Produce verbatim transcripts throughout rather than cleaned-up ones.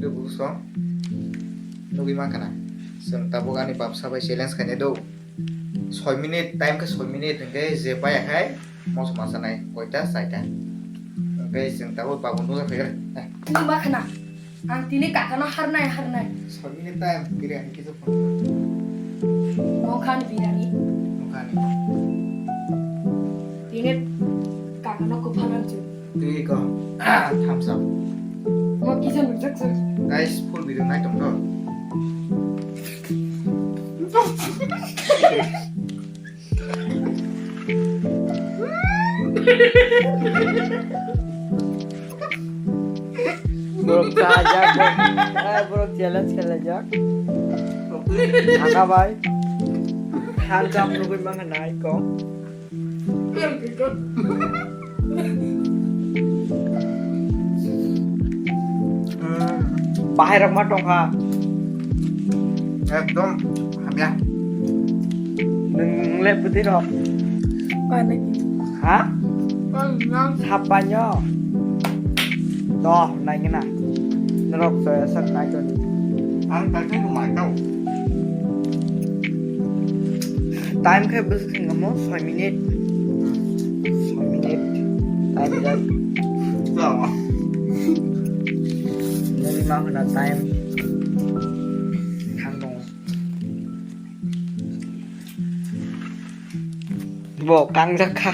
Tei buso nugwi mankha na. Chwng tabuk ani bapsa bai challenge khainai do. Soi minute, time khe soi minute hwnkhe je paiya khai moso machanai koita chaita. Hwnkhe chwng tabuk babu nugwi khaikha. Nugwi mankha na. Ang tini kakano harnai, harnai. Soi minute time, biryani kisa phone. Mokhan biryani. Mokhan. Tini kakano kuphanan chu. Twi ko. Thumbs up. Mo kisa nujak sir. Guys, full video nai tong do. Borok chajak, borok, eh, borok challenge khlaijak. Aka bai. Hal jam nugwi mangkha nai ko. Bahai rok ma tongkha. Ekdom hamya. Nwng le bwtwi rok. Ani. Ha? Ang nang. Sapanyo. Doh, naigena. Norok soya sak naigena. Ang tak tak mai tau. Time khe bwswk se nangmo soi minute. Soi minute. Time jak. Sama. Nini ma hwna time. Thang tongo. Bo kangjak kha.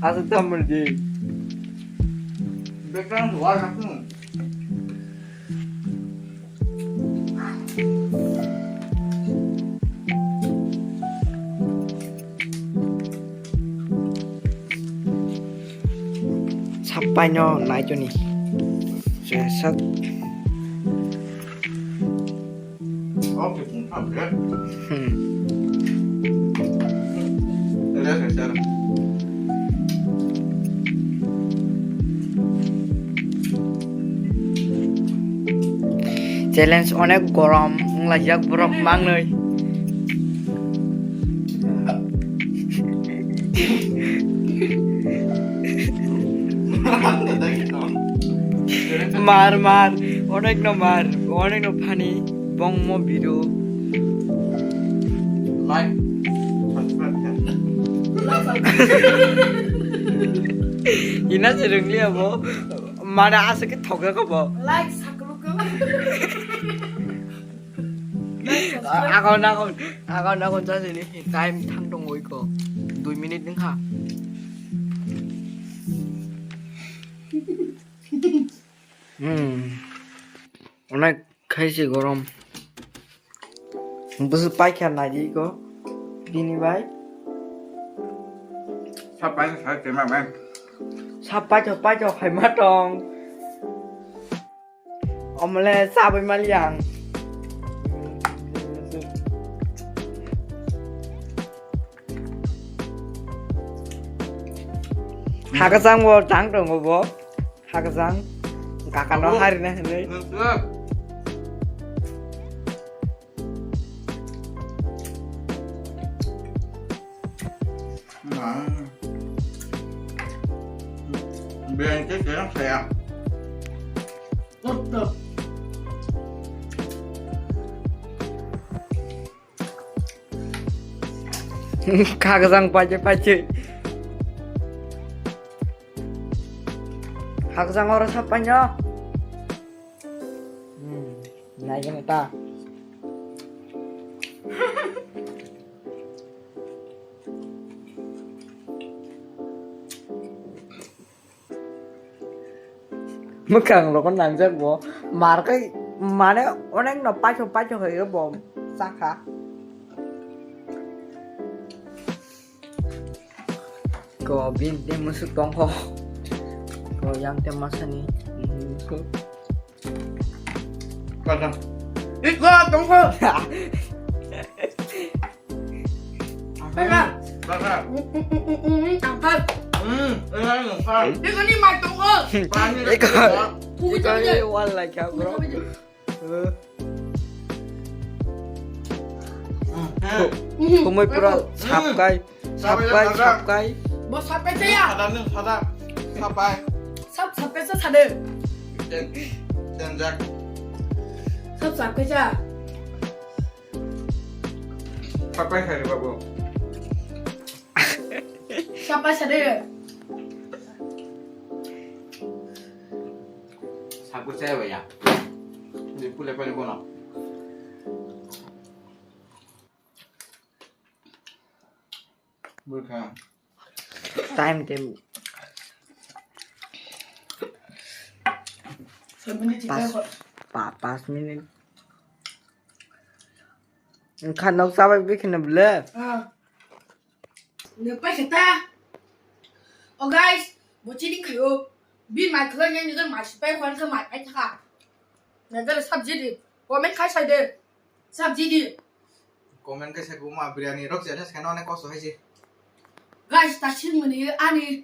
Aswk tamo di. Background wall hakung. Sapaino naitoni. Jesat. Hmm. Challenge onek gorom wnglaijak borok mangnwi. Mar, mar, onek no mar, onek no funny. Bongmo video. Like, subscribe khe. Ina se rwngli abo. Mane aswk khe thokjak abo. Like sakluk khe. Like subscribe. Agon, agon, agon, agon, jasini. Time thang tong oi ko. Dui minute wngkha. Hmm. Onek khaisi gorom. Bwswk paikha naidi ko bini bai. Sa paikha sa kema bai. Sa paikha paikha khaima tong. Omle sabai maliang. Hakajang bo tang tongo bo. Hakjang kakano harina hinwi. Bengke kerang saya. Kakjang paje paje. Kakjang oro sapanyo. Hmm, naikhe ta. Mwkhang rokno nangjak bo. Mar khe mane onek no paitho paitho khe bo chakha. Ko bini tei musuk tongkho. Ko yang tei masani musuk. Kata. Iko tongkho. Apa? Kata. Apa? Hmm, enak nih, Pak. Iko ni mai tongkho. Iko, iko ni wal like ya, bro. Thumui pura sapkai, sapkai, sapkai. Bo sapkai chaya. Sada nih, sada. Sapai. Sap sapai sa sade. Dan, dan jak. Sap sapai sa. Sapai hari babu. Sapai sade. Sapai saya ya. Di pule pale bono. Bwkha. Time table. Pas, pa, pas minute. Wngkha nok chabai bikhe na bwle. Ah. Nokpai khe ta. O guys, bo chini khayo. Bi mai khwlai nai nokhe mai sipai khwan khe mai pai thaka. Nokhe subject di. Comment khai sai de. Subject di. Comment khai sai ko ma biryani rok jane sai no ne kosto hai se. Guys, ta sing mani ani.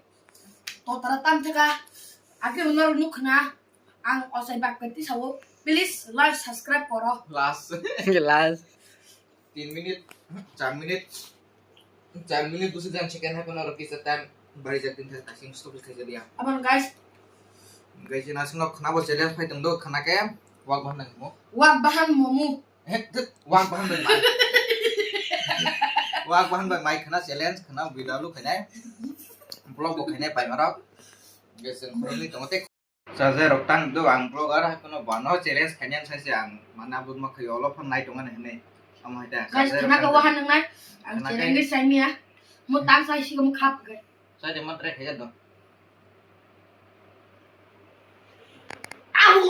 To tara tam thaka. Ake unor nukhna. Ang osai bak peti sao. Please like subscribe koro. Last. Last. Tin minute, char minute, char minute, dusu jan second hai kono rok kisa time bari jak tin thak sing stop khai jadi ya. Abang guys. Guys, ina sing nok khna bo challenge phai tong do khna ke wak bahan nang mo. Wak bahan momu. He, wak bahan bai mai. Wak bahan bai mai khna challenge khna video lu khainai. Vlog bo khainai pai marok. Guys, khorok ni tongo te. Chaja rok tang do ang vlogger hai kono bano challenge khainai sai se ang mana bud ma khayo olo phone nai tongo hinwi. Amo hai ta guys, khana ka wahan nang nai. Ang challenge ni sai miya. Mo tang sai si mo khap ge. Sai de matre khaja do. Ahu.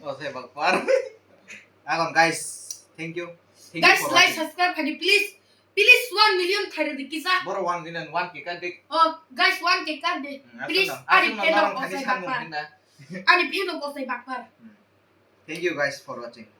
O se bakpar. Agon guys, thank you. Thank you. Guys, like, subscribe khai di please. Please one million khai di kisa. Boro one million, one K kar di. Oh, guys, one K kar di. Please, ani phen rok kosai bakpar. Ani phen rok kosai bakpar. Thank you guys for watching.